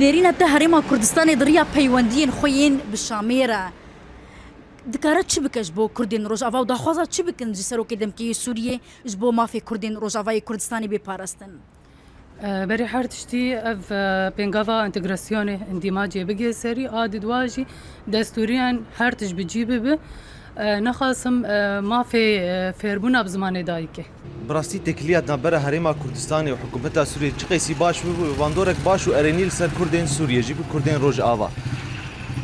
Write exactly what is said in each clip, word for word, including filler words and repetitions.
Nêrîna te Herêma Kurdistanê di riya peywendiyên xwe yên bi Şamê re dikare çi bike ji bo Kurdên Rojava û daxwaza çi bikin ji serokê demkê yê Sûriyê ji bo mafê Kurdên Rojavayê Kurdistanê bê parastin? E, berî her tiştî ev, e, pêngava entegrasyonê, îndîmacê bigê serî, a di dua jî destûriyan her tişt bi cî bibe. E, nexasim, e, mafê, e, fêrbûna bi zimanê dayikê. Bi rastî têkiliya di navbera Herêma Kurdistanê û hikûmeta Sûriyê çi qeysî baş bûbû, bandorek baş û erênî li ser Kurdên Sûriyê jî bû, Kurdên Rojava.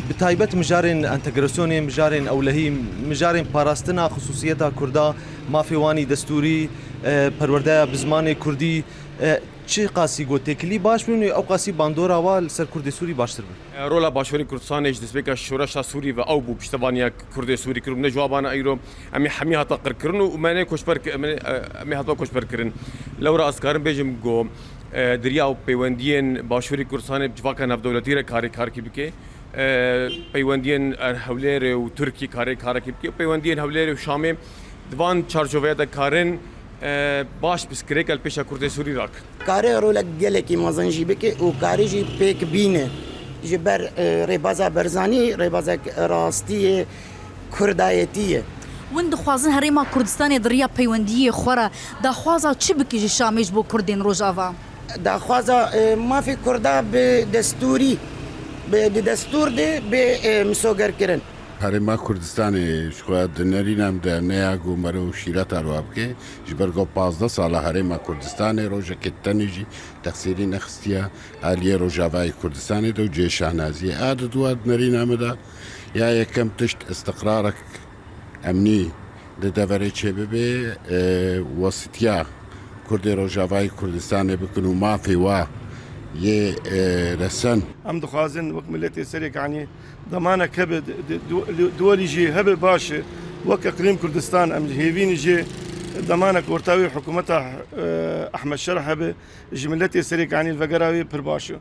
Bi taybet mijarên entegrasyonê, mijarên ewlehî, mijarên parastina xisûsiyeta Kurda, mafê wanî destûrî, e, perwerdeya bi zimanê Kurdî, e, çi qasî got têkilî baş bûn, ew qasî bandora wa li ser Kurdê Sûrî baştir bû. Rola Başûrê Kurdistanê ji destpêka şoreşa Sûrî ve ew bû, piştevaniya Kurdê Sûrî kiribû. Ne ji wan bana îro em ê hemî hata qirkirin û me nê koçber ki-, em ê, em ê hatibû koçberkirin. Lewra ez karim bêjim ku, e, di riya û peywendiyên Başûrê Kurdistanê bi civaka navdewletî re karê karekî bike. E, peywendiyên, e, Hewlêrê û Tirkî karê karekî bike. Peywendiyên Hewlêrê û Şamê di van çarçoveya de karin, e, baş pirsgirêk li pêşa Kurdê Sûrî rakin. Kare rolek gelekî mezin jî bike û kare jî pêk bîne. Ji ber, e, rêbaza Barzanî, rêbazek rastiyê Kurdayetî ye. Win dixwazin Herêma Kurdistanê di riya peywendiyê xwe re daxwaza çi bike ji Şamê ji bo Kurdên Rojava? Daxwaza, e, mafê Kurda bi destûrî, bi, di destûr de bê, e, misogerkirin. Herêma Kurdistanê ji xwe di nerîna min de neya ku mero şîreta ro bike, ji ber ku pazdeh sala Herêma Kurdistanê rojekê tenê jî texsîrî nexistiye aliyê Rojavayê Kurdistanê de û cihê şahnaziyê. A di dua di nerîna min de ya yekem tişt istiqrarek emnî di deverê çêbibe, e, wesîtiya Kurdê Rojavayê Kurdistanê bikin û mafê wa yê, e, resen. Em dixwazin wek miletê serê kanî demanek hebe, di, di, di, duwelî jî hebe baş e. Wek Eqlîm Kurdistan em hêvîn jê demanek orta wê hikûmeta, e, Ehmed Şerh hebe, ji miletê serê kanî vegera wê pir baş e.